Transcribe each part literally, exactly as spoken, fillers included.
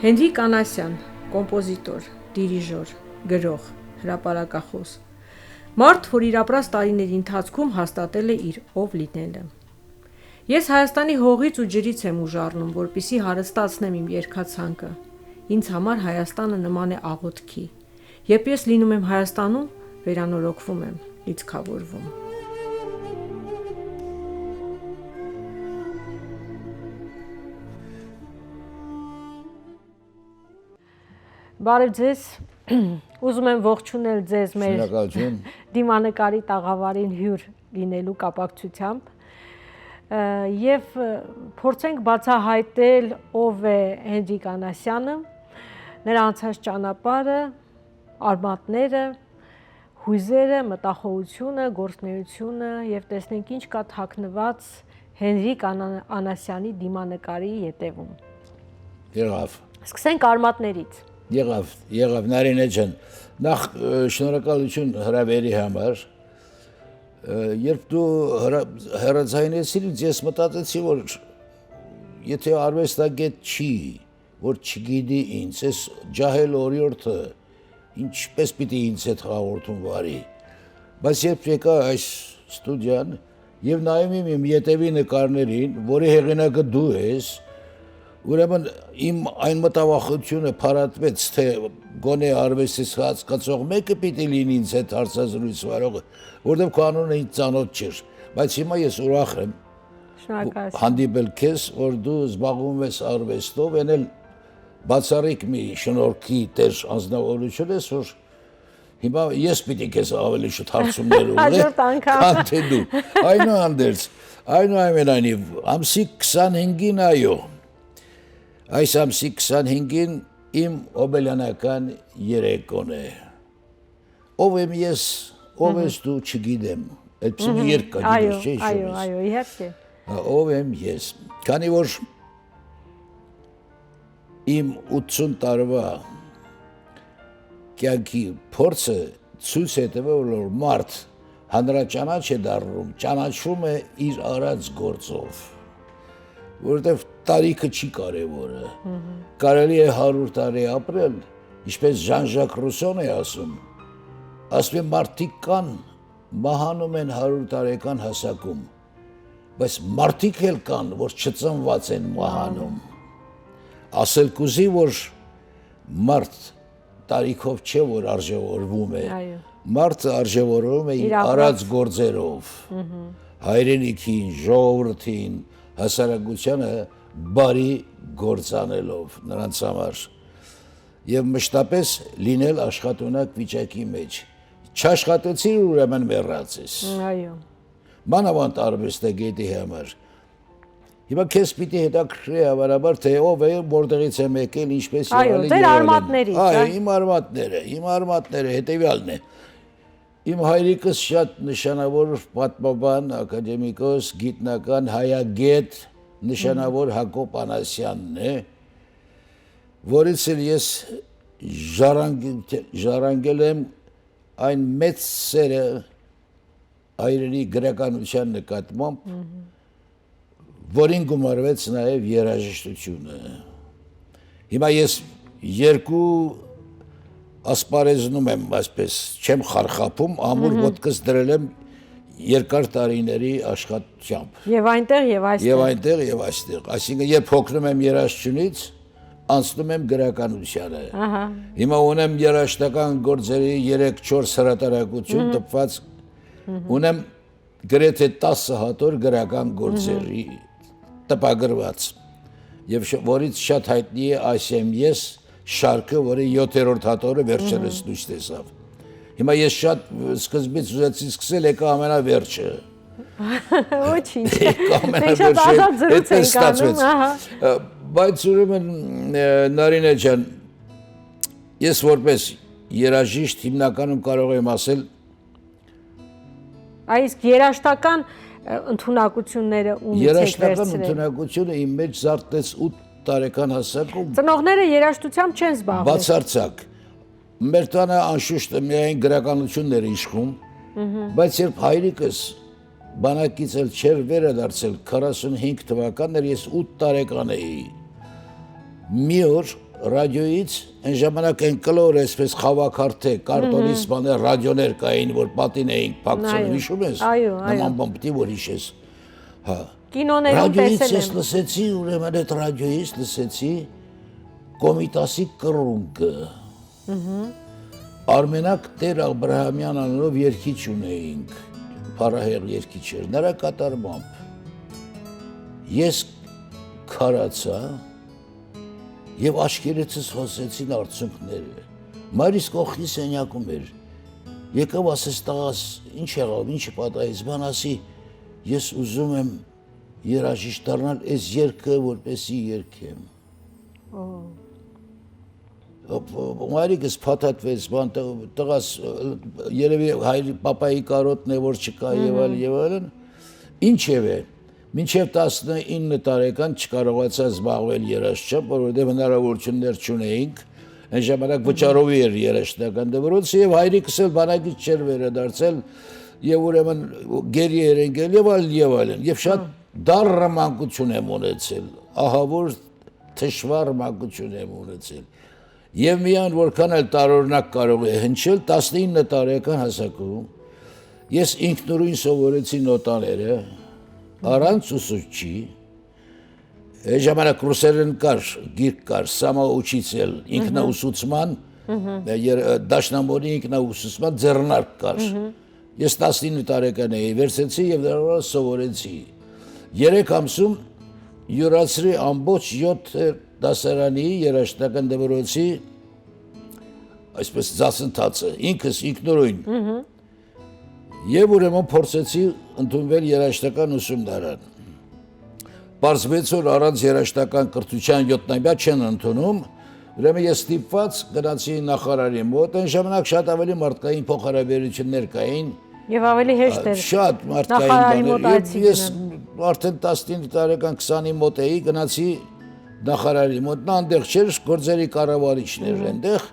Հենրիկ Անասեան, կոմպոզիտոր, դիրիժոր, գրող, հրապարակախոս։ Մարդ, որ իր ապրած տարիների ընթացքում հաստատել է իր ով լինելը։ Ես Հայաստանի հողից ու ջրից եմ ուժ առնում, որպեսզի հարստացնեմ իմ երգացանկը։ Ինձ համար Հայաստանը նման է աղոթքի։ Երբ ես լինում եմ Հայաստանում, վերանորոգվում եմ, լիցքավորվում։ Բարև ձեզ։ Ուզում եմ ողջունել ձեզ մեր Շնորհակալություն։ Դիմանկարի տաղավարին հիւր լինելու կապակցությամբ, ը, եւ, ը, փորձենք բացահայտել ով է Հենրիկ Անասեանը, նրա անցած ճանապարհը, արմատները, հույզերը, մտախոհությունը, գործունեությունը, եւ տեսնենք ինչ կա թաքնված Հենրիկ Անա-, Անասեանի դիմանկարի ետեւում։ Եղաւ։ Սկսենք արմատներից։ Եղաւ, եղաւ, Նարինե ջան։ Նախ, ը, շնորհակալություն հրավերի համար։ Ը, երբ դու հրա-, հեռաձայնեցիր ինձ, ես մտածեցի, որ եթե արուեստագետ չի, որ չգիտի ինձ, այս ջահել օրիորդը ինչպես պիտի ինձ հետ հաղորդում վարի։ Բայց երբ եկայ այս ստուդիան եւ նայում իմ, իմ ետեւի նկարներին, որի հեղինակը դու ես, ուրեմն իմ այն մտավախությունը փարատվեց, թե գոնե արուեստից հասկացող մեկը պիտի լինի ինձ հետ հարցազրույց վարողը, որտեղ քո անունը ինձ ծանոթ չէր, բայց հիմա ես ուրախ եմ Շնորհակալություն։ հանդիպել քեզ, որ դու զբաղվում ես արվեստով, այն էլ բացառիկ մի շնորհքի տեր անձնավորություն ես, որ հիմա ես պիտի քեզ ավելի շուտ հարցումներ ուղղեմ, Հաջորդ անգամ։ քան թե դու։ Այնուհանդերձ, այնուամենայնիվ, ամսի քսանհինգին, այո, այս ամսի քսանհինգին իմ հոբելյանական երեկոն է։ Ով եմ ես, ով Մհմ։ ես դու, չգիտեմ։ Այդպիսի մի Մհմ, երգ կա, այո, գիտես, չէ՞, այո, հիշում ես։ այո, իհարկե։ Հա, ով եմ ես։ Քանի որ իմ ութսուն տարուա կյանքի փորձը ցույց է տվել, որ մարդ հանրաճանաչ է դառնում, ճանաչվում է իր արած գործով, որովհետև տարիքը չի կարևորը։ Մհմ։ Կարելի է հարյուր տարի ապրել, ինչպես Ժան-Ժակ Ռուսոն է ասում, ասում է, մարդիկ կան, մահանում են հարյուր տարեկան հասակում, բայց մարդիկ էլ կան, որ չծնված են մահանում։ Ասել կուզի, որ մարդ տարիքով չէ, որ արժեվորվում է։ Այո։ Մարդը արժեվորվում է իր Իր ապրած արած գործերով։ Մհմ։ Հայրենիքին, ժողովրդին, հասարակությանը բարի գործ անելով նրանց համար։ Եվ մշտապես լինել աշխատունակ վիճակի մեջ։ Չաշխատեցիր, ուրեմն մեռած ես։ Այո։ Մանավանդ արվեստագետի համար։ Հիմա քեզ պիտի հետաքրքրի, հավանաբար, թե ով է, որտեղից եմ եկել, ինչպես Այո, եղել է դեր եղել եմ։ արմատներից, Այո, հա։ իմ արմատները, իմ արմատները հետևյալն է։ Իմ հայրիկս շատ նշանավոր պատմաբան, ակադեմիկոս, գիտնական, հայագետ, նշանավոր Հակոբ Անասյանն է, որից էլ ես ժառանգ-, ժառանգել եմ այն մեծ սերը հայրենի գրականության նկատմամբ, Մհմ։ որին գումարվեց նաև երաժշտությունը։ Հիմա ես երկու ասպարեզնում եմ, այսպես, չեմ խարխափում, ամուր Մհմ։ ոտքս դրել եմ երկար տարիների աշխատությամբ։ Եվ այնտեղ, և այստեղ։ Եվ այնտեղ, և այստեղ։ Այսինքն, երբ հոգնում եմ երաժշտությունից, անցնում եմ գրականությանը։ Ահա։ Հիմա ունեմ երաժշտական գործերի երեք-չորս հրատարակություն Մհմ։ տպված, Մհմ։ ունեմ գրեթե տասը հատոր գրական գործերի Մհմ։ տպագրված, և շ-, որից շատ հայտնի է «Այս եմ ես» շարքը, որի յոթերորդ հատորը վերջերս Մհմ։ լույս տեսավ։ Հիմա ես շատ սկզբից ուզեցի սկսել, եկա ամենավերջը։ Ոչինչ։ Եկա Մենք շատ ամենավերջը, ազատ զրույց այդպես ենք անում, ստացվեց։ ահա։ Ը, բայց ուրեմն, ը, Նարինե ջան, ես որպես երաժիշտ հիմնականում կարող եմ ասել, Ա, իսկ երաժշտական, ը, ընդունակությունները ումից եք Երաժշտական վերցրել։ ընդունակությունը իմ մեջ զարթեց ութ տարեկան հասակում։ Ծնողները երաժշտությամբ չեն զբաղվել։ Բացարձակ։ Մեր տանը անշուշտ միայն գրականությունն էր իշխում, Մհմ։ բայց երբ հայրիկս բանակից էլ չէր վերադարձել, քառասունհինգ թվականներ, ես ութ տարեկան էի։ Մի օր Ռադիոյից այն ժամանակ այն կլոր, այսպես խաւաքարթէ, կարտոնից բաներ, ռադիոներ կային, որ պատին էինք փակցնում, հիշում ես։ Այո, այո։ Նման բան պիտի որ հիշես։ Հա։ Կինոներում Ռադիոյից տեսել ես եմ։ Լսեցի, ուրեմն այդ ռադիոյից լսեցի Կոմիտասի կռունկը։ Արմենակ Տեր Աբրահամեան անունով երգիչ ունեինք, փառահեղ երգիչ էր, նրա կատարմամբ։ Ես քարացայ եւ աչքերիցս հոսեցին արցունքները։ Մայրս կողքի սենյակում էր։ Եկաւ, ասեց, «Տղաս, ինչ եղաւ, ինչ պատահեց»։ Բան ասի, «Ես ուզում եմ երաժիշտ դառնալ, այս երգը որպեսի երգեմ»։ Ո։ Մայրիկս փաթաթվեց, բան, տղաս, երևի հայր պապայի կարոտն է, որ չկա, եւ այլ, եւ այլն։ Ինչեւէ, մինչեւ տասնինը տարեկան չկարողացայ զբաղվել երաժշտությամբ, որովհետեւ հնարավորություններ չունեինք։ Այն ժամանակ վճարովի էր երաժշտական դպրոցը, եւ հայրիկս էլ բանակից չէր վերադարձել, եւ ուրեմն գերի էր ընկել, եւ այլն, եւ այլն։ Եւ շատ դառը մանկություն եմ ունեցել, ահա որ թշվառ մանկություն եմ ունեցել։ Եւ միայն որքան էլ տարօրինակ կարող է հնչել, տասնինը տարեկան հասակում ես ինքնուրույն սովորեցի նոտաները, առանց ուսուցչի։ Այն ժամանակ ռուսերեն կար, գիրք կար, «Սամաուչիցել», ինքնաուսուցման, եր-, դաշնամուրի ինքնաուսուցման ձեռնարկ կար։ Ես տասնինը տարեկան էի, վերցեցի եւ դրա վրա սովորեցի։ Երեք ամսում յուրացրի ամբողջ յոթ դասարանի երաժշտական դպրոցի, այսպես, դասընթացը, ինքս, ինքնուրույն։ Եւ ուրեմն փորձեցի ընդունվել երաժշտական ուսումնարան։ Պարզվեց, որ առանց երաժշտական կրթութեան յոթնամեայ չեն ընդունում, ուրեմն ես ստիպված գնացի նախարարի մոտ, այն ժամանակ շատ ավելի մարդկային փոխհարաբերություններ կային, Եւ ավելի հեշտ էր շատ մարդկային նախարարի բաներ։ Մոտ այցի գնալ։ Ես արդեն տասնինը տարեկան, քսանի մոտ էի, գնացի նախարարի մոտ, նա այնտեղ չէր, գործերի կառավարիչն էր այնտեղ։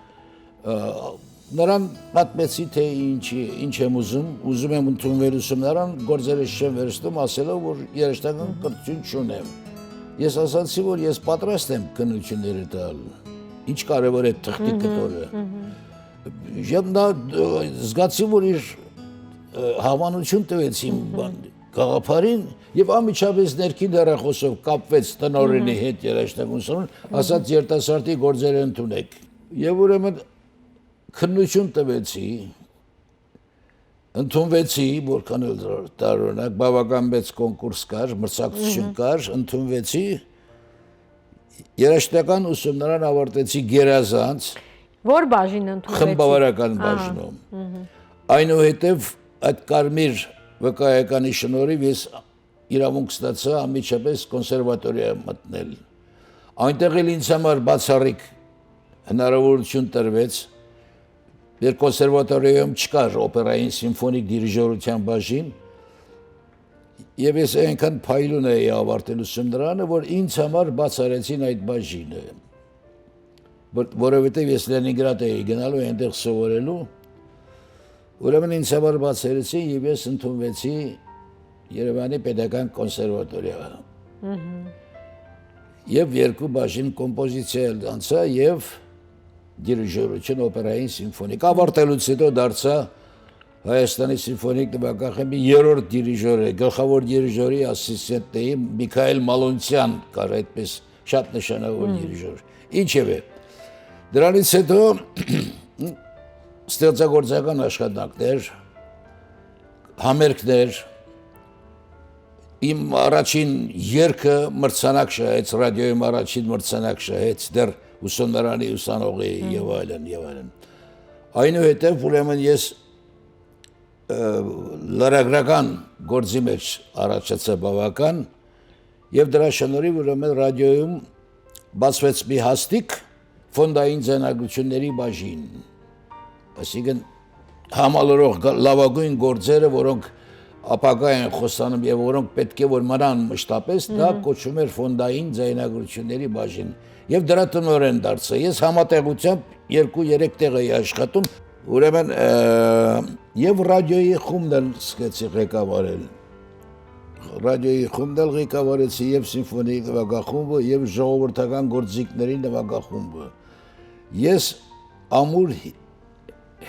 Ա, նրան պատմեցի, թե ինչ, ինչ եմ ուզում, ուզում եմ ընդունվել ուսումնարան, գործերս չեմ վերցնում, ասելով, որ երաժշտական կրթություն չունեմ։ Ես ասացի, որ ես պատրաստ եմ քննությունները տալ։ Ինչ կարեւոր է թղթի կտորը։ Եւ նա, ը, զգացի, որ իր, ը, հավանություն տվեց իմ բան, գաղափարին, եւ անմիջապես ներքին հեռախոսով կապվեց տնօրենի հետ, երաժշտական ուսումնարան, ասաց, «Երիտասարդի գործերը ընդունեք»։ Եւ ուրեմն քննություն տվեցի, ընդունվեցի, որքան էլ տարօրինակ, բաւական մեծ կոնկուրս կար, մրցակցություն կար, ընդունվեցի, երաժշտական ուսումնարան ավարտեցի գերազանց Ո՞ր բաժին ընդունվեցիք։ Խմբավարական Ահա։ Բաժնում։ Այնուհետև այդ կարմիր վկայականի շնորհիվ ես իրավունք ստացա անմիջապես կոնսերվատորիա մտնել։ Այնտեղ էլ ինձ համար բացառիկ հնարավորություն տրվեց։ Մեր կոնսերվատորիայում չկար օպերային սիմֆոնիկ դիրիժորության բաժին, եւ ես այնքան փայլուն էի ավարտել ուսումնարանը, որ ինձ համար բաց արեցին այդ բաժինը, որ-, որովհետեւ ես Լենինգրադ էի գնալու այնտեղ սովորելու։ Ուրեմն ինձ համար բաց արեցին եւ ես ընդունվեցի Երեւանի պետական կոնսերվատորիա։ Մհմ։ Եւ երկու բաժին կոմպոզիցիա էլ անցա եւ դիրիժորություն օպերային սիմֆոնիկ։ Ավարտելուց հետո դարձա Հայաստանի սիմֆոնիկ նվագախմբի երրորդ դիրիժորը, գլխավոր դիրիժորի ասիստենտն էի, Միքայել Մալոնցյան կար այդպես շատ նշանավոր Մհմ։ Դիրիժոր։ Ինչևէ, դրանից հետո ստեղծագործական աշխատանքներ, համերգներ, իմ առաջին երգը մրցանակ շահեց, ռադիոյում առաջին մրցանակ շահեց, դեռ ուսումնարանի ուսանող էի Մհմ։ Եվ այլն, եւ այլն։ Այնուհետև, ուրեմն, ես, ը, լրագրական գործի մեջ առաջացա բավական, եւ դրա շնորհիվ, ուրեմն, ռադիոյում բացվեց մի հաստիք ֆոնդային ձայնագրությունների բաժին, այսինքն՝ համալրող գ-, լավագույն գործերը, որոնք ապագայ են խոսանում եւ որոնք պետք է որ մնան մշտապես, դա Մհմ։ Կոչվում էր ֆոնդային ձայնագրությունների բաժին, եւ դրա տնօրեն դարձա։ Ես համատեղությամբ երկու-երեք տեղ էի աշխատում, ուրեմն, ը, եւ ռադիոյի խումբն էլ սկսեցի ղեկավարել։ Ռադիոյի խումբն էլ ղեկավարեցի, եւ սիմֆոնիի նվագախումբը, եւ ժողովրդական գործիքների նվագախումբը։ Ես ամուր հի-,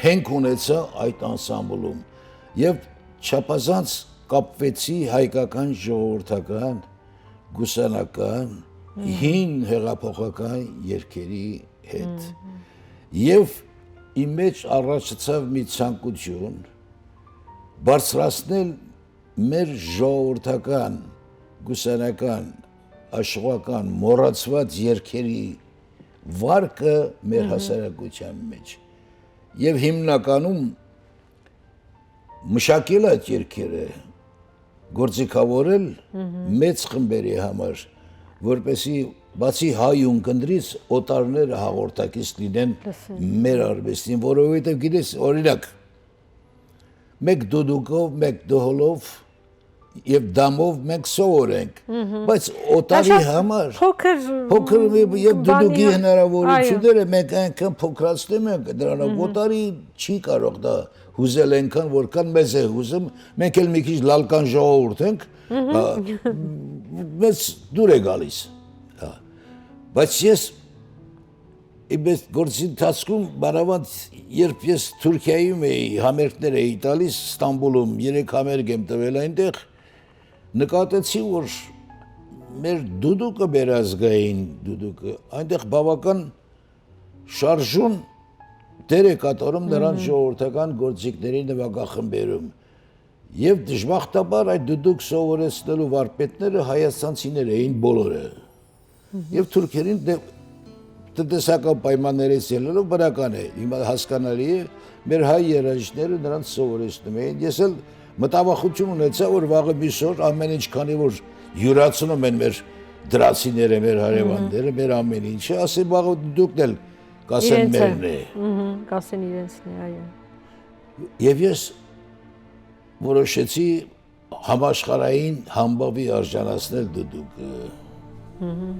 հենք ունեցայ այդ անսամբլում եւ չափազանց կապուեցի հայկական ժողովրդական, գուսանական, Մհմ։ հին հեղափոխական երգերի հետ։ Մհմ։ Եւ իմ մէջ առաջացաւ մի ցանկություն բարձրացնել մեր ժողովրդական, գուսանական, աշուղական, մոռացուած երգերի վարկը մեր Մհմ։ հասարակության մէջ։ Եւ հիմնականում մշակել այդ երգերը, գործիքավորել Մհմ։ մեծ խմբերի համար, որպեսզի բացի հայ ունկնդրից օտարները հաղորդակից լինեն Լսեն։ մեր արվեստին, որովհետեւ գիտես, օրինակ, մեկ դուդուկով, մեկ դհոլով եւ դամով մենք սովոր ենք, Մհմ։ բայց օտարի Հաշա համար փոքր փոքր եւ դուդուկի բանի, հնարավորությունները մենք այնքան փոքրացնում ենք, դրանով Մհմ։ օտարի չի կարող դա հուզել այնքան, որքան մեզ է հուզում, մենք էլ մի քիչ լալկան ժողովուրդ ենք, Մհմ։ հա, մեզ դուր է գալիս, հա, բայց ես իմ այս գործի ընթացքում, մանաւանդ երբ ես Թուրքիայում էի, համերգներ էի տալիս, Ստամբուլում երեք համերգ եմ տվել այնտեղ, նկատեցի, որ մեր դուդուկը, մեր ազգային դուդուկը, այնտեղ բավական շարժուն դեր է կատարում նրանց Մհմ։ ժողովրդական գործիքների նվագախմբերում։ Եւ դժբախտաբար այդ դուդուկ սովորեցնելու վարպետները հայաստանցիներ էին բոլորը։ Մհմ։ Եւ թուրքերին դե-, տնտեսական պայմաններից ելնելով բնական է, հիմա հասկանալի է, մեր հայ երաժիշտները նրանց սովորեցնում էին։ Ես էլ մտավախություն ունեցա, որ վաղը մյուս օր ամեն ինչ, քանի որ յուրացնում են մեր դրացիները, մեր հարեւանները, մեր ամեն ինչը, ասեմ, վաղը դուքն էլ կասեն Իրենց է։ մերն է։ Մհմ, կասեն իրենցն է, այո։ Եւ ես որոշեցի համաշխարհային համբավի արժանացնել դուդուկը։ Մհմ։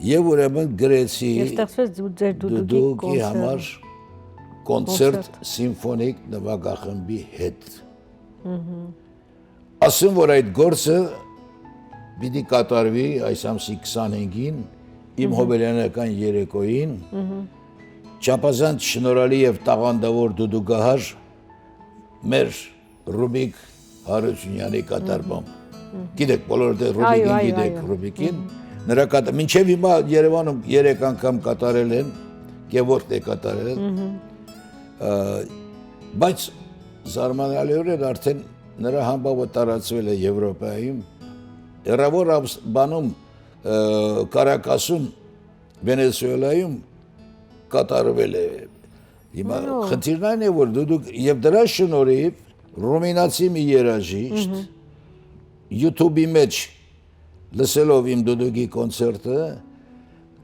Եւ ուրեմն գրեցի Եւ ստեղծվեց դու-, ձեր դուդուկի դուդուկի կոնցերտը։ համար կոնցերտ Կոնցերտ։ սիմֆոնիկ նվագախմբի հետ։ Մհմ։ Ասեմ, որ այդ գործը պիտի կատարվի այս ամսի քսանհինգին, իմ Մհմ։ հոբելյանական երեկոյին, Մհմ։ չափազանց շնորհալի եւ տաղանդավոր դուդուկահար մեր Ռուբիկ Հարությունյանի կատարմամբ։ Մհմ։ Մհմ։ Գիտեք, բոլորը դե Ռուբիկին Այո, այո, գիտեք, այո։ Ռուբիկին։ Մհմ։ Նրա կատ-, մինչև հիմա Երևանում երեք անգամ կատարել են, Գևորգն է կատարել։ Մհմ։ Ա, բայց զարմանալիորեն արդեն նրա համբավը տարածվել է Եվրոպայում։ Հեռավոր Աբս-, բանում, ը, Կարակասում, Վենեսուելայում կատարվել է։ Հիմա Այո։ խնդիրն այն է, որ դու, դուք, եւ դրա շնորհիվ ռումինացի մի երաժիշտ Մհմ։ YouTube-ի մեջ լսելով իմ դուդուկի կոնցերտը,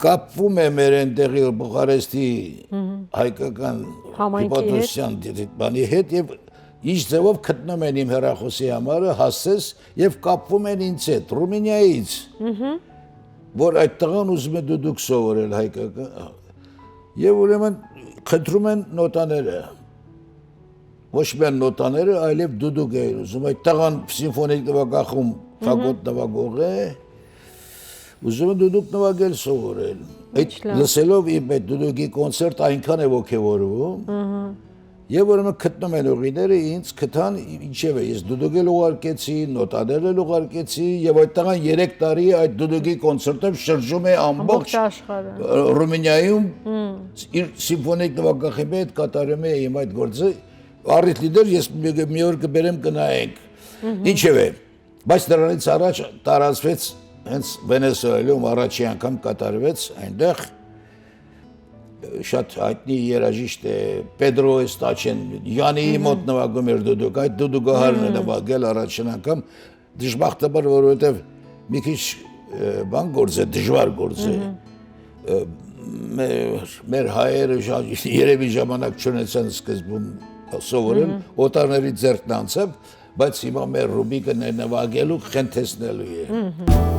կապվում է մեր այնտեղի Բուխարեստի Մհմ։ հայկական Համայնքի հետ։ հիպատոսյան դի-, դի-, բանի հետ եւ ինչ ձևով գտնում են իմ հեռախոսի համարը, հասցես, եւ կապվում են ինձ հետ, Ռումինիայից, Մհմ։ որ այդ տղան ուզում է դուդուկ սովորել հայկական։ Եվ ուրեմն խնդրում են նոտաները, ոչ միայն նոտաները, այլեւ դուդուկ է ուզում։ Այդ տղան սիմֆոնիկ նուագախում Մհմ։ Ֆագոտ նուագող է, ուզում է դուդուկ նուագել սովորել։ Այդ Ինչ լավ։ Լսելով իմ այդ դուդուկի կոնցերտ այնքան է ոգևորվում, Մհմ։ Եւ ուրեմն գտնում են ուղիները, ինձ գտան, ինչեւէ, ես դուդուկ էլ ուղարկեցի, նոտաներ էլ ուղարկեցի, եւ այդ տղան երեք տարի այդ դուդուկի կոնցերտով շրջում է ամբողջ Ամբողջ աշխարհը։ Ռումինիայում, Մմ։ Իր սիմֆոնիկ նվագախմբի հետ կատարում է իմ այդ գործը, առիթ լիներ, ես մի, մի օր կբերեմ, կնայենք։ Մհմ։ Ինչեւէ, բայց դրանից առաջ տարածվեց հենց Վենեսուելայում առաջի անգամ կատարվեց այնտեղ, շատ հայտնի երաժիշտ է, Պեդրո Էստաչեն, Յանի Մհմ։ Մոտ նվագում էր դուդուկ, այդ դուդուկահարն է Մհմ։ Նվագել առաջին անգամ, դժբախտաբար, որովհետև մի քիչ, ը, բան գործ է, դժվար գործ է։ Մհմ։ Ը, մեր, մեր հայերը ժա-, երևի ժամանակ չունեցան սկզբում սովորել, Մհմ։ Օտարների ձեռքն անցավ, բայց հիմա մեր Ռուբիկը ն-, նվագելու, խենթեսնելու է։ Մհմ։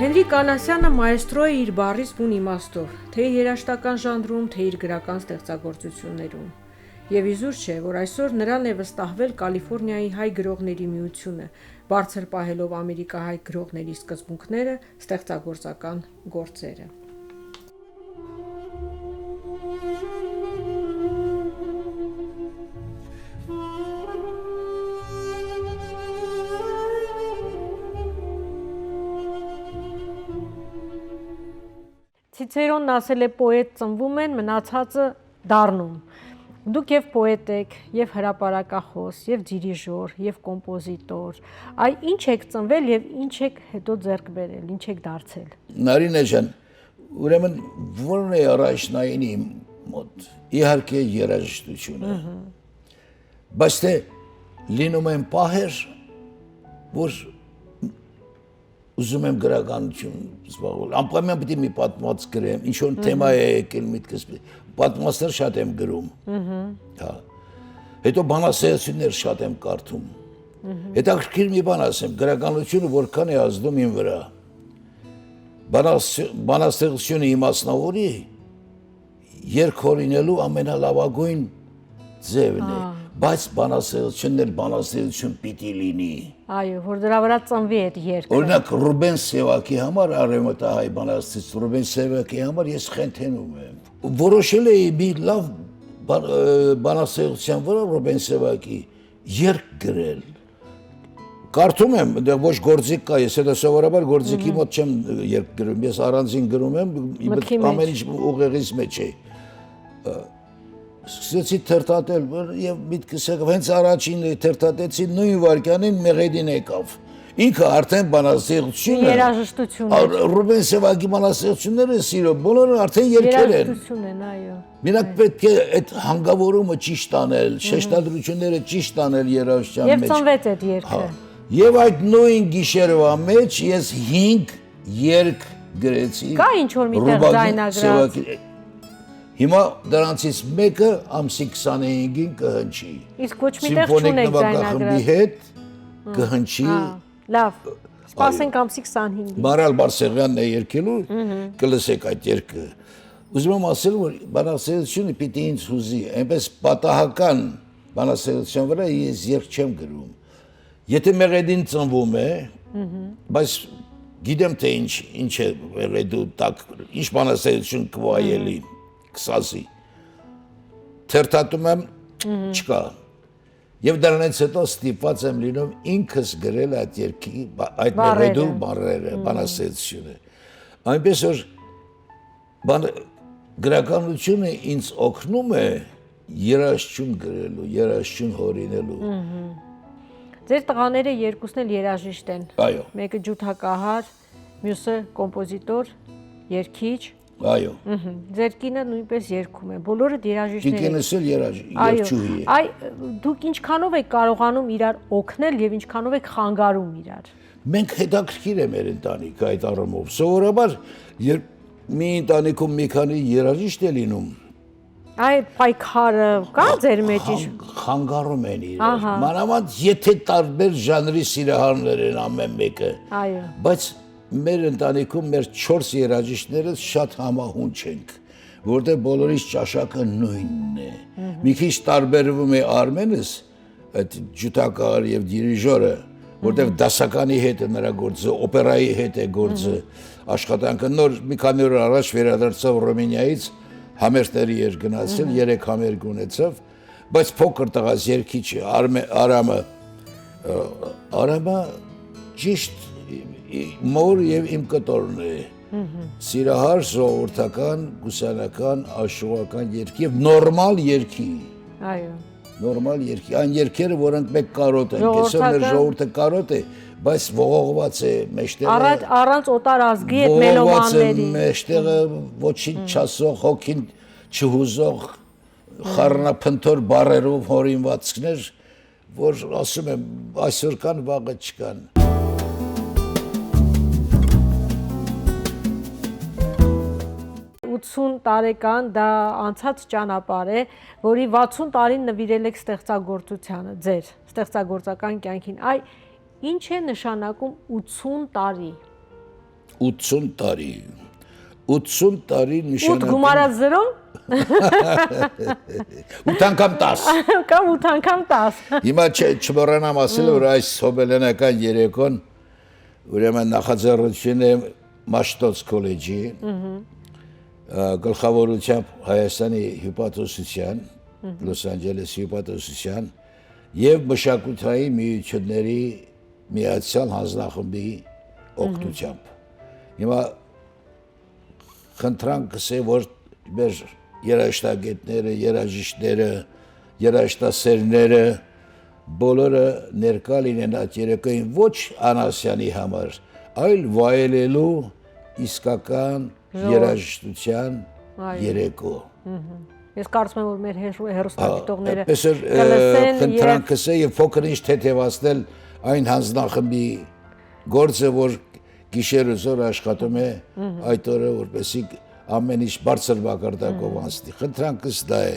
Հենրիկ Անասեանը մաեստրո է իր բառից բուն իմաստով, թե իր երաժշտական ժանրում, թե իր գրական ստեղծագործություններում։ Եւ իզուր չէ, որ այսօր նրան է վստահվել Կալիֆոռնիայի հայ գրողների միությունը, բարձր պահելով ամերիկահայ գրողների սկզբունքները, ստեղծագործական գործերը։ Ցիցերոնն ասել է. «Պոետ ծնվում են, մնացածը դառնում»։ Դուք եւ պոետ եք, եւ հրապարակախոս, եւ դիրիժոր, եւ կոմպոզիտոր։ Այ ինչ եք ծնվել եւ ինչ եք հետո ձեռք բերել, ինչ եք դարձել։ Նարինե ջան, ուրեմն ո՞րն է առաջնային իմ մոտ։ Իհարկե երաժշտությունը։ Մհմ։ Բայց թե լինում են պահեր, որ ուզում եմ գրականություն զբաղվել։ Անպայման պիտի մի պատմած գրեմ, ինչ որ Մհմ։ Թեմա է եկել միտքս, պատմվածներ շատ եմ գրում։ Մհմ։ Հա։ Հետո բանաստեղծություններ շատ եմ կարդում։ Մհմ։ Հետաքրքիր մի բան ասեմ, գրականությունը որքան է ազդում իմ վրա։ Բանաս-, բանաստեղծությունը իմասնավորի, երգ հորինելու ամենալավագույն ձևն է, Ահա։ Բայց բանաստեղծությունն էլ բանաստեղծություն պիտի լինի։ Այո, որ դրա վրա ծնվի այդ երգը։ Օրինակ, Ռուբեն Սևակի համար, արևմտահայ բանաստեղծ Ռուբեն Սևակի համար ես խենթենում եմ։ Որոշել էի մի լավ բան-, ը, բանաստեղծության վրա Ռուբեն Սևակի երգ գրել։ Կարդում եմ, դեռ ոչ գործիք կա, ես հետո սովորաբար գործիքի Մհմ։ Մոտ չեմ երգ գրում, ես առանձին գրում եմ, Մտքի մեջ։ Ամեն ինչ ուղեղիս մեջ է։ Ը, սկսեցի թերթատել, որ, եւ միտքս եկավ, հենց առաջին թերթատեցի, նոյն վայրկյանին մեղեդին եկավ։ Ինքը արդեն բանաստեղծություն է։ Երաժշտություն է։ Ա, Ռուբեն Սևակի բանաստեղծությունները, սիրո, բոլորը արդեն երգեր են։ Երաժշտություն են, այո։ Մենակ Այո։ Պետք է այդ հանգավորումը ճիշտ անել, Մհմ։ Շեշտադրությունները ճիշտ անել երաժշտության Եվ մեջ։ Ծնվեց այդ երգը։ Հա։ Եվ այդ նոյն գիշերվա մեջ ես հինգ երգ գրեցի Կա ինչ-որ մի տեղ Ռուբակի ձայնագրած։ Սևակի-, հիմա դրանցից մեկը ամսի քսանհինգին կհնչի։ Իսկ ոչ մի տեղ Սիմֆոնիկ չունեք նվագախմբի ձայնագրած։ Հետ Հմ, կհնչի հա, լավ։ Սպասենք Այո։ Ամսի քսանհինգին։ Մարալ Բարսեղյանն է երգելու, Մհմ։ Կլսեք այդ երգը։ Ուզում եմ ասել, որ բանաստեղծությունը պիտի ինձ հուզի, այնպես պատահական բանաստեղծության վրա ես երգ չեմ գրում։ Եթե մեղեդին ծնվում է, Մհմ։ Բայց գիտեմ, թե ինչ, ինչ է մեղեդու տակ, ինչ բանաստեղծություն կվայելի, Մհմ։ Կսազի։ Թերթատում եմ, Մհմ։ Չկա։ Եվ դրանից հետո ստիպված եմ լինում ինքս գրել այդ երգի, բա-, այդ Բառերը։ Մեղեդու բառերը, Մհմ։ Բանաստեղծությունը։ Այնպես որ բան-, գրականությունը ինձ օգնում է երաժշտություն գրելու, երաժշտություն հորինելու։ Մհմ։ Ձեր տղաները երկուսն էլ երաժիշտ են։ Այո։ Մեկը ջութակահար, մյուսը կոմպոզիտոր, երգիչ։ Այո։ Մհմ։ Ձեր կինը նույնպես երգում է։ Բոլորը երաժիշտներ են։ Տիկինս էլ երաժ-, Այո։ Երգչուհի է։ Այ, դուք ինչքանով եք կարողանում իրար օգնել եւ ինչքանով եք խանգարում իրար։ Մենք հետաքրքիր է մեր ընտանիքը այդ առումով։ Սովորաբար, երբ մի ընտանիքում մի քանի երաժիշտ է լինում, Այդ պայքարը կա ձեր մեջ իշ։ Խանգարում են իրար։ Ահա։ Մանավանդ եթե տարբեր ժանրի սիրահարներ են ամեն մեկը։ Այո։ Բայց մեր ընտանիքում մեր չորս երաժիշտները շատ համահունչ ենք, որտեղ բոլորիս ճաշակը նույնն է։ Մհմ։ Մի քիչ տարբերվում է Արմենս, այդ ջութակար եւ դիրիժորը, որտեղ Մհմ։ դասականի հետ է նրա գործը, օպերայի հետ է գործը, Մհմ։ աշխատանքը։ Նոր մի քանի օր առաջ վերադարձավ Ռոմինիայից, համերգների էր գնացել, Մհմ։ երեք համերգ ունեցավ, բայց փոքր տղաս երգիչ է, Արմե-, Արամը, ը, Արամը ճիշտ ի-, ի-, մոր եւ իմ կտորն է։ Մհմ։ Սիրահար, ժողովրդական, կուսանական, աշուղական երգ եւ նորմալ երգի։ Այո։ Նորմալ երգի, այն երգերը, որոնք մեկ կարոտ են, կեսօր մեր Ժողովրդական։ ժողովուրդը կարոտ է, բայց ողողված է, մեջտեղը Առանց, առանց օտար ազգի հետ ողողված է, մելոմանների։ մեջտեղը Մհմ։ ոչինչ Մհմ։ չասող, հոգին չհուզող, Մհմ։ խառնափնթոր բառերով հորինվածքներ, որ ասում եմ, այսօր կան, վաղը չկան։ Ութսուն տարեկան դա անցած ճանապարհ է, որի վաթսուն տարին նվիրել եք ստեղծագործությանը, ձեր ստեղծագործական կյանքին։ Այ, ինչ է նշանակում ութսուն տարի։ Ութսուն տարի։ Ութսուն տարի Ութ նշանակում գումարած զրո։ Ութ անգամ տաս։ Կամ ութ անգամ տաս։ Հիմա չէ, չմոռանամ ասել, Մմ։ որ այս հոբելենական երեկոն, ուրեմն նախաձեռնությունը Մաշտոց քոլեջի, Մհմ։ ը, գլխավորությամբ Հայաստանի հիպատոսության, Մհմ։ Լոս Անջելեսի հիպատոսության և մշակութային միությունների միացյալ հանձնախմբի Մհմ։ օգնությամբ։ Հիմա խնդրանքս է, որ մեր երաժշտագետները, երաժիշտները, երաժշտասերները, բոլորը ներկայ լինեն այդ երեկոյին ոչ Անասյանի համար, այլ վայելելու իսկական Ժողովուրդ։ երաժշտության Այո։ երեկո։ Մհմ։ Ես կարծում եմ, որ մեր հեռ-, հեռուստադիտողները Հա, այդպես էր, ը, կլսեն խնդրանքս է և փոքր ինչ թեթևացնել այն հանձնախմբի գործը, որ գիշեր ու զօր աշխատում է Մհմ։ այդ օրը, որպեսզի ամեն ինչ բարձր մակարդակով Մհմ։ անցնի։ Խնդրանքս դա է։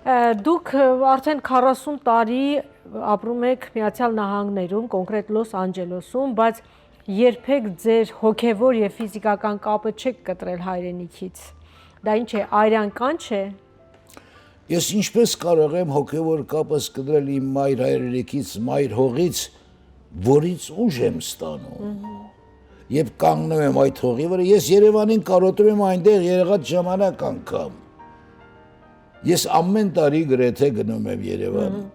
Ը, դուք, ը, արդեն քառասուն տարի ապրում եք Միացյալ Նահանգներում, կոնկրետ Լոս Անջելոսում, բայց երբեք ձեր հոգևոր և ֆիզիկական կապը չեք կտրել հայրենիքից։ Դա ինչ է, արյան կանչ է։ Ես ինչպես կարող եմ հոգևոր կապս կտրել իմ մայր հայրենիքից, մայր հողից, որից ուժ եմ ստանում։ Մհմ։ Երբ կանգնում եմ այդ հողի վրա, ես Երևանին կարոտում եմ այնտեղ եղած ժամանակ անգամ։ Ես ամեն տարի գրեթե գնում եմ Երևան։ Մհմ։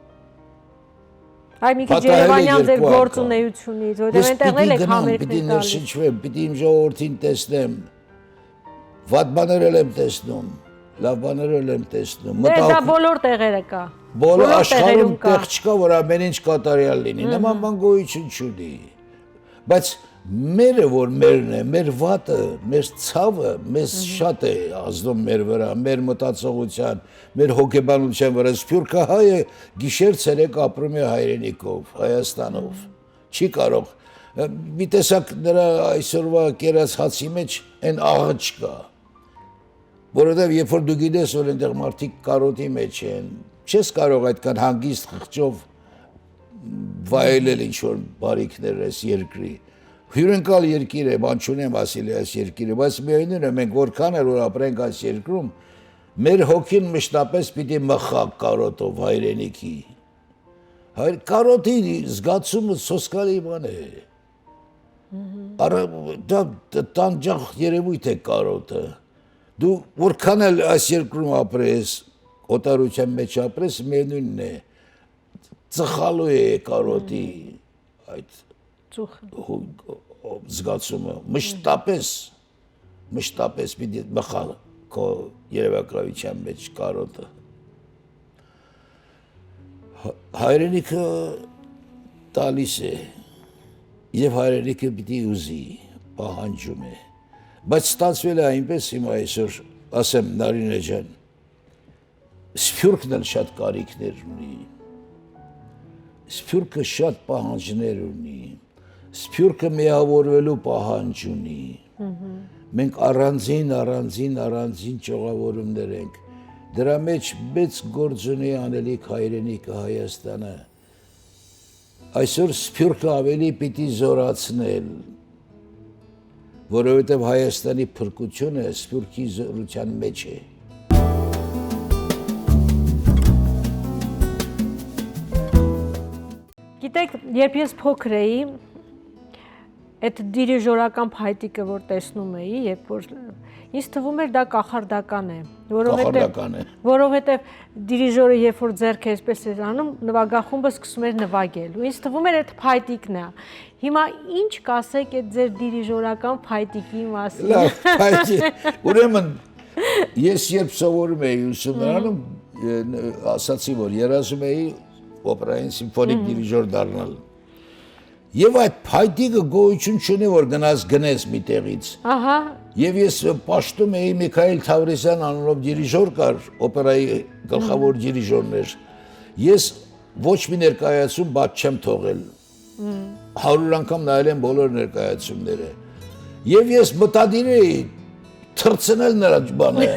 Այ մի քիչ Պատահել է երևանյան ձեր երկու անգամ։ գործունեությունից, որտեղ Ես այնտեղ պիտի էլ եք գնամ, համերգներ պիտի տալիս։ ներշնչվեմ, պիտի իմ ժողովրդին տեսնեմ։ Վատ բաներ էլ եմ տեսնում, լավ բաներ էլ եմ տեսնում։ Դե, դա Մտահոգ-, բոլոր տեղերը կա։ Բոլոր Բոլոր աշխարհում տեղերում կա։ տեղ չկա, որ ամեն ինչ կատարյալ լինի։ Մհմ։ Նման բան գոյություն չունի։ Բայց մերը, որ մերն է, մեր վատը, մեր ցավը, մեզ Մհմ։ շատ է ազդում մեր վրա, մեր մտածողության, մեր հոգեբանության վրա։ Սփյուռքահայը գիշեր ցերեկ ապրում է հայրենիքով, Հայաստանով։ Չի կարող։ Ը, մի տեսակ նրա այսօրվա կերած հացի մեջ այն աղը չկա։ Որովհետև երբ որ դու գիտես, որ այնտեղ մարդիկ կարոտի մեջ են, չես կարող այդքան հանգիստ խղճով վայելել ինչ-որ բարիքներ այս երկրի։ Հյուրընկալ երկիր է, բան չունեմ ասել այս երկիրը, բայց միևնույն է, մենք որքան էլ որ ապրենք այս երկրում, մեր հոգին մշտապես պիտի մխա կարոտով հայրենիքի։ Հայր կարոտի զգացումը սոսկալի բան է։ Մհմ։ Արա-, դա, դա տանջող երևույթ է կարոտը։ Դու որքան էլ այս երկրում ապրես, օտարության մեջ ապրես, միևնույնն է, ծխալու է կարոտի Մհմ։ այդ Ծուխը։ հո-, հո-, զգացումը։ Մշտապես, մշտապես պիտի մխա քո երևակայության մեջ կարոտը։ Հայրենիքը տալիս է, և հայրենիքը պիտի ուզի, պահանջում է։ Բայց ստացվել է այնպես, հիմա այսօր, ասեմ, Նարինե ջան, Սփյուռքն էլ շատ կարիքներ ունի։ Սփյուռքը շատ պահանջներ ունի։ Սփյուռքը միավորվելու պահանջ ունի։ Մհմ։ Մենք առանձին, առանձին, առանձին ճյուղավորումներ ենք։ Դրա մեջ մեծ գործ ունի անելիք հայրենիքը Հայաստանը։ Այսօր Սփիւռքը ավելի պիտի զօրացնել, որովհետեւ Հայաստանի փրկութիւնը Սփիւռքի զօրութեան մեջ է։ Գիտեք, երբ ես փոքր էի, այդ դիրիժորական փայտիկը որ տեսնում էի, երբ որ ինձ թվում էր դա կախարդական է, որովհետև Կախարդական է։ Որովհետև դիրիժորը երբ որ ձեռքը այսպես էր անում, նվագախումբը սկսում էր նվագել ու ինձ թվում էր այդ փայտիկն է։ Հիմա ինչ կասեք այդ ձեր դիրիժորական փայտիկի մասին։ Լավ, փայտի։ Ուրեմն ես երբ սովորում էի ուսումնարանում, ն- ասացի որ երազում էի օպերային սիմֆոնիկ դիրիժոր դառնալ։ Եվ այդ փայտիկը գոյություն չունի որ գնաս գնես մի տեղից։ Ահա։ Եվ ես պաշտում էի Միքայել Թավրիսյան անունով դիրիժոր կար, օպերայի գլխավոր դիրիժորներ։ Ես ոչ մի ներկայացում բաց չեմ թողել։ Հարյուր անգամ նայել եմ բոլոր ներկայացումները։ Եվ ես մտադիր էի թռցնել նրա բանը։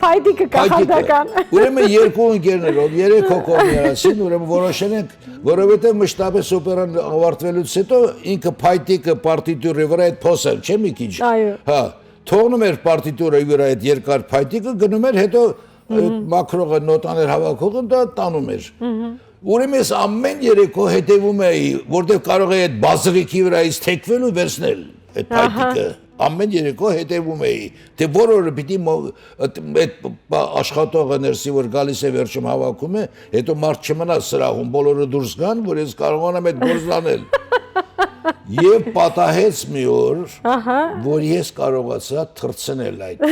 Փայտիկը կախարդական։ Ուրեմն երկու ընկերներով, երեք հոգով միասին, ուրեմն որոշել ենք, որովհետև մշտապես օպերան ավարտվելուց հետո ինքը փայտիկը պարտիտուրի վրա այդ փոսը, չէ՞ մի քիչ։ Այո։ Հա, թողնում էր պարտիտուրի վրա այդ երկար փայտիկը, գնում էր, հետո մաքրողը նոտաներ հավաքողը դա տանում էր։ Ուրեմն ես ամեն երեկո հետևում էի, որտեվ կարող էի այդ բազրիկի վրա ինձ թեքվել ու վերցնել այդ Ահա։ Փայտիկը։ Ամեն երեկո հետևում էի, թե որ օրը պիտի մո- այդ այդ պա- աշխատողը ներսի որ գալիս է վերջում հավաքում է, հետո մարդ չմնա սրահում, բոլորը դուրս գան, որ ես կարողանամ այդ գործն անել։ Եվ պատահեց մի օր, Ահա։ Որ ես կարողացա թռցնել այդ։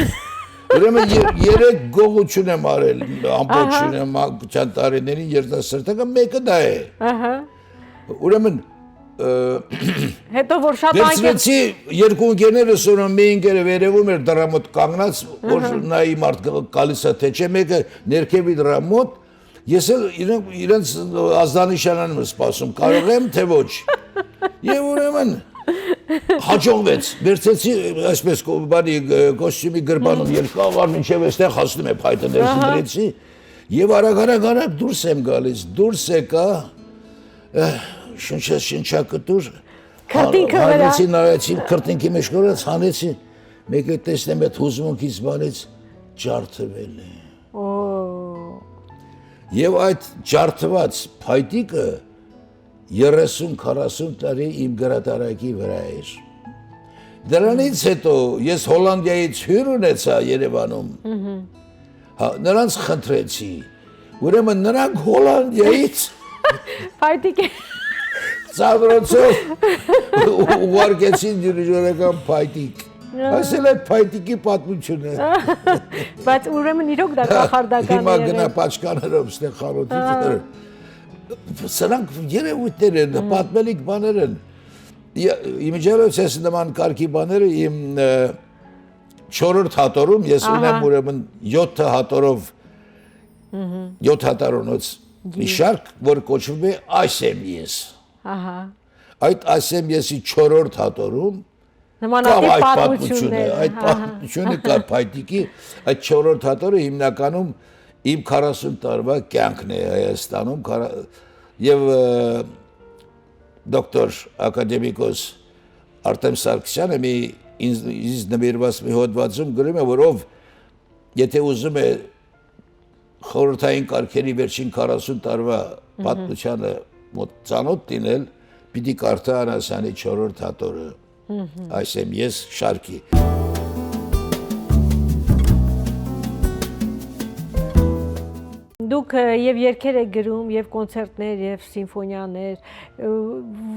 Ուրեմն ե- երեք գողություն եմ արել, ամբողջը Ահա։ Մանկության տարիներին երիտասարդական մեկը դա է։ Ահա։ Ուրեմն ը, Հետո որ շատ անկեղծ վերցվեցի երկու ընկերներս, ուրեմն մի ընկերը վերևում էր դրա մոտ կանգնած, որ Ահա։ Նայի մարդ գ- գալիս է, թե չէ, մեկը ներքևի դրա մոտ, ես էլ իրեն- իրենց ազդանիշանան եմ սպասում, կարող եմ, թե ոչ։ Եվ ուրեմն հաջողվեց, վերցեցի այսպես կո- բանի ը, կոստյումի գրպանում երկու ավար մինչև այստեղ հասնում է փայտը ներսի Ահա։ Դրեցի, և արագ-արագ-արագ դուրս եմ գալիս, դուրս եկա, ը, շնչես շնչակտուր, Քրտինքը վրա։ Հանեցի, նայեցի, քրտինքի մեջ կորած, հանեցի, մեկ է տեսնեմ այդ հուզմունքից բանից ջարդվել է։ Օ։ Եվ այդ ջարդված փայտիկը երեսուն քառասուն տարի իմ գրատարակի վրա էր։ Դրանից հետո ես Հոլանդիայից հյուր ունեցա Երևանում։ Հա, նրանց խնդրեցի։ Ուրեմն նրանք Հոլանդիայից Փայտիկ է։ Ծանրոցով ուղարկեցին դիրիժորական փայտիկ։ Ա։ Այս էլ այդ փայտիկի պատմությունը։ Բայց ուրեմն իրոք դա կախարդական Հիմա է գնա եղել։ Պաչկաներով ստեղ խանութի Ա։ Դեր։ Սրանք երևույթներ են, Ա։ Պատմելիք բաներ են։ Ի- Իմիջիալոց ես նման կարգի բաները իմ ը, չորրորդ հատորում, ես Ահա։ Ունեմ ուրեմն յոթ հատորով, Մհմ։ Յոթ հատորոնոց Ջի։ Մի շարք, որ կոչվում է «Այս եմ ես»։ Ահա։ Այդ «Այս եմ ես»-ի չորրորդ հատորում Նմանատիպ կա այդ պատմությունները, պատմությունը, այդ ահա։ Պատմությունը կա փայտիկի, այդ չորրորդ հատորը հիմնականում իմ քառասուն տարվա կյանքն է Հայաստանում, քարա- և, ը, դոկտոր ակադեմիկոս Արտեմ Սարգսյանը մի ինձ, ինձ նվիրված մի հոդվածում գրում է, որ ով, եթե ուզում է խորհրդային կարգերի վերջին քառասուն տարվա Մհմ։ Պատմությանը մոտ ծանոթ լինել, պիտի կարդա Անասանի չորրորդ հատորը, Մհմ։ «Այս եմ ես» շարքի։ Դուք, ը, և երգեր եք գրում, և կոնցերտներ, և սիմֆոնիաներ, ը,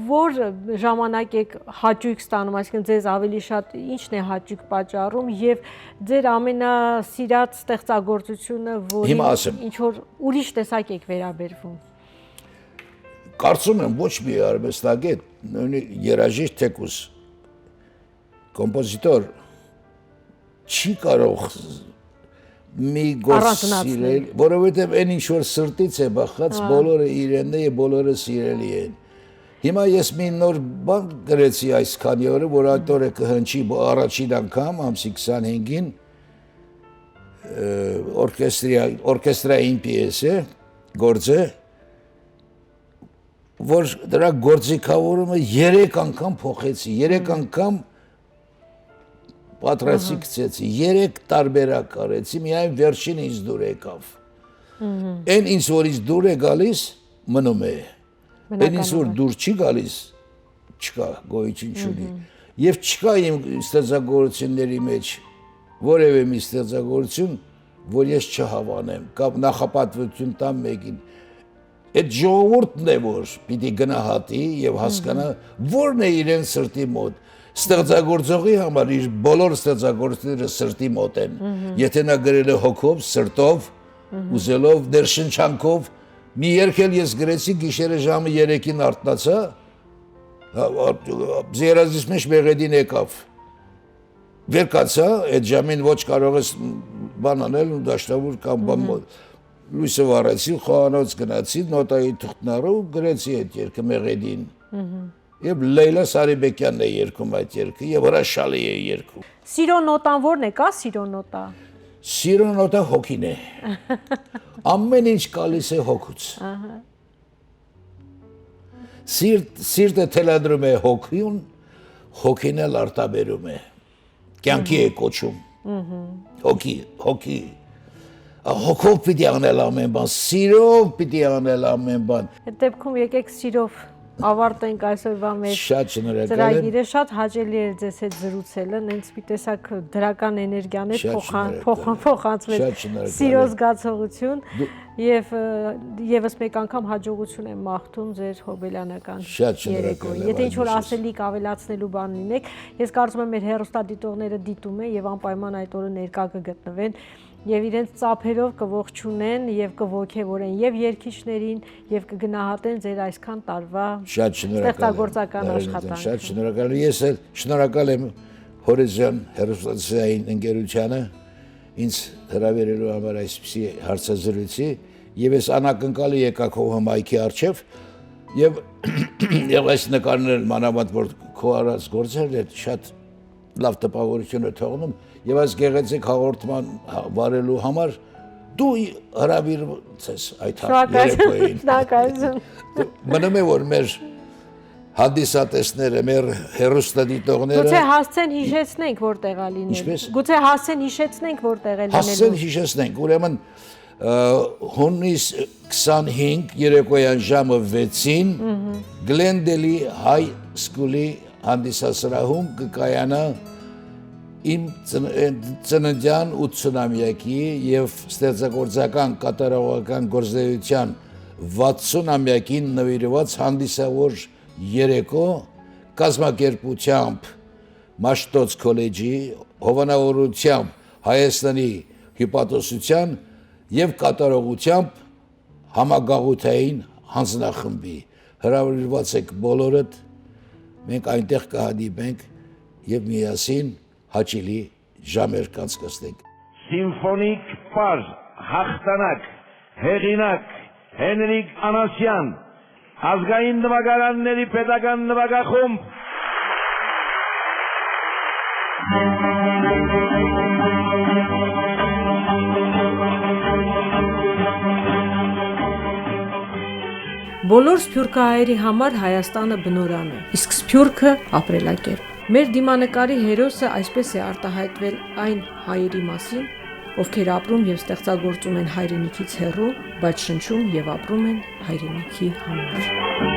որ ժամանակ եք հաճույք ստանում, այսինքն ձեզ ավելի շատ ինչն է հաճույք պատճառում, և ձեր ամենասիրած ստեղծագործությունը, որին Հիմա ասեմ։ Ինչ որ ուրիշ տեսակ եք վերաբերվում։ Կարծում եմ, ոչ մի արվեստագետ, նույնիսկ երաժիշտ թեկուզ, կոմպոզիտոր չի կարող մի գործ Առանձնացնել։ Սիրել, որովհետև այն ինչ որ սրտից է բխած, Հա։ Բոլորը իրենն է և բոլորը սիրելի են։ Հիմա ես մի նոր բան գրեցի այս քանի օրը, որ այդ օրը կհնչի բ- առաջին անգամ, ամսի քսանհինգին, ը, օրքեստրիա-, օրքեստրային պիեսը, գործը, որ դրա գործիքավորումը երեք անգամ փոխեցի, երեք Մհմ։ անգամ պատրաստի Ահա։ գցեցի, երեք տարբերակ արեցի, միայն վերջին ինձ դուր եկավ։ Մհմ։ Այն ինձ որ ինձ դուր է գալիս, մնում է։ Այն ինձ որ Բնականաբար։ դուր չի գալիս, չկա, գոյություն չունի։ Մհմ։ Եվ չկա իմ ստեղծագործությունների մեջ որևէ մի ստեղծագործություն, որ ես չհաւանեմ, կամ նախապատվություն տամ մեկին։ Այդ ժողովուրդն է, որ պիտի գնահատի եւ հասկանա, Մհմ։ որն է իրեն սրտի մոտ։ Ստեղծագործողի համար իր բոլոր ստեղծագործությունները սրտի մոտ են։ Մհմ։ Եթե նա գրել է հոգով, սրտով, Մհմ։ ուզելով, ներշնչանքով, մի երգ էլ ես գրեցի, գիշերը ժամը երեքին արթնացա, հա, հա, երազիս մեջ մեղեդին եկավ։ Վեր կացա, այդ ժամին ոչ կարող ես բան անել, դաշտավուր կամ բան Մհմ։ մո-, լոյսը վառեցի, խոհանոց գնացի, նոտայի թուղթնարը ու գրեցի այդ երգը մեղեդին։ Մհմ։ Եւ Լեյլա Սարիբեկյանն է երգում այդ երգը, եւ հրաշալի է երգում։ Սիրո նոտան ո՞րն է, կա սիրո նոտա։ Սիրո նոտա հոգին է։ Ամեն ինչ գալիս է հոգուց։ Ահա։ Սիրտ, սիրտը թելադրում է հոգիուն, հոգին էլ արտաբերում է։ Կյանքի է Մհմ։ կոչում։ Մհմ։ Հոգի, հոգի։ Ա, հոգով պիտի անել ամեն բան, սիրով պիտի անել ամեն բան։ Այդ դեպքում եկեք սիրով ավարտենք այսօրվա մեր Շատ շնորհակալ եմ։ ծրագիրը, շատ հաճելի էր ձեզ հետ զրուցելը, նենց մի տեսակ դրական էներգիան է Շատ փոխան-, շնորհակալ փոխան-, եմ։ փոխանցվեց Շատ շնորհակալ սիրո եմ։ զգացողություն Դու- եւ, ը, եւս մեկ անգամ հաջողություն եմ մաղթում ձեր հոբելյանական Շատ շնորհակալ երեկոյին։ եմ, Եթե ինչ-որ այդպիսի։ ասելիք, ավելացնելու բան լինեք, ես կարծում եմ մեր հեռուստադիտողները դիտում են եւ անպայման այդ օրը ներկայ կգտնվեն եւ իրենց ծափերով կողջունեն եւ կողջունեն եւ երգիչներին եւ կգնահատեն ձեր այսքան տարվա Շատ շնորհակալ եմ, ստեղծագործական Նարենդրան, աշխատանքը։ շատ շնորհակալ եմ։ Ես էլ շնորհակալ եմ Հորիզոն հեռուստացային ընկերությանը ինձ հրավիրելու համար այսպիսի հարցազրույցի, եւ ես անակնկալը եկա քո հմայքի առջեւ, եւ, եւ այս նկարները մանավանդ որ քո արած գործերն է շատ լավ տպավորություն է թողնում, եւ այս գեղեցիկ հաղորդման հա-, վարելու համար դու հրավիրում ես այդ հա-, Շնորհակալություն, երեկոյին։ շնորհակալություն։ Մնում է որ մեր հանդիսատեսները, մեր հեռուստադիտողները Գուցե հասցեն հիշեցնենք, որ տեղա լինել։ Ինչպես։ Գուցե հասցեն հիշեցնենք, որ տեղը լինելու։ Հասցեն հիշեցնենք, ուրեմն, ը, հունիս քսանհինգ երեկոյան ժամը վեցին Մհմ։ Գլենդելի Հայ Սքուլի հանդիսասրահում կը կայանայ իմ ծն-, ը, ծննդեան ութսունամեակի եւ ստեղծագործական կատարողական գործունեության վաթսունամեակին նուիրուած հանդիսավոր երեկոյ կազմակերպութեամբ Մաշտոց քոլեջի, հովանավորությամբ Հայաստանի հիպատոսության եւ կատարողությամբ համագաղութային հանձնախմբի։ Հրավիրուած եք բոլորդ, մենք այնտեղ կհանդիպենք եւ միասին հաճելի ժամեր կանցկացնենք։ Սիմֆոնիկ պար, հաղթանակ, հեղինակ՝ Հենրիկ Անասեան, ազգային նվագարանների պետական նվագախումբ։ Բոլոր սփիւռքահայերի համար Հայաստանը բնօրրան է, իսկ սփիւռքը՝ ապրելակերպ։ Մեր դիմանկարի հերոսը այսպես է արտահայտվել այն հայերի մասին, ովքեր ապրում եւ ստեղծագործում են հայրենիքից հեռու, բայց շնչում եւ ապրում են հայրենիքի համար։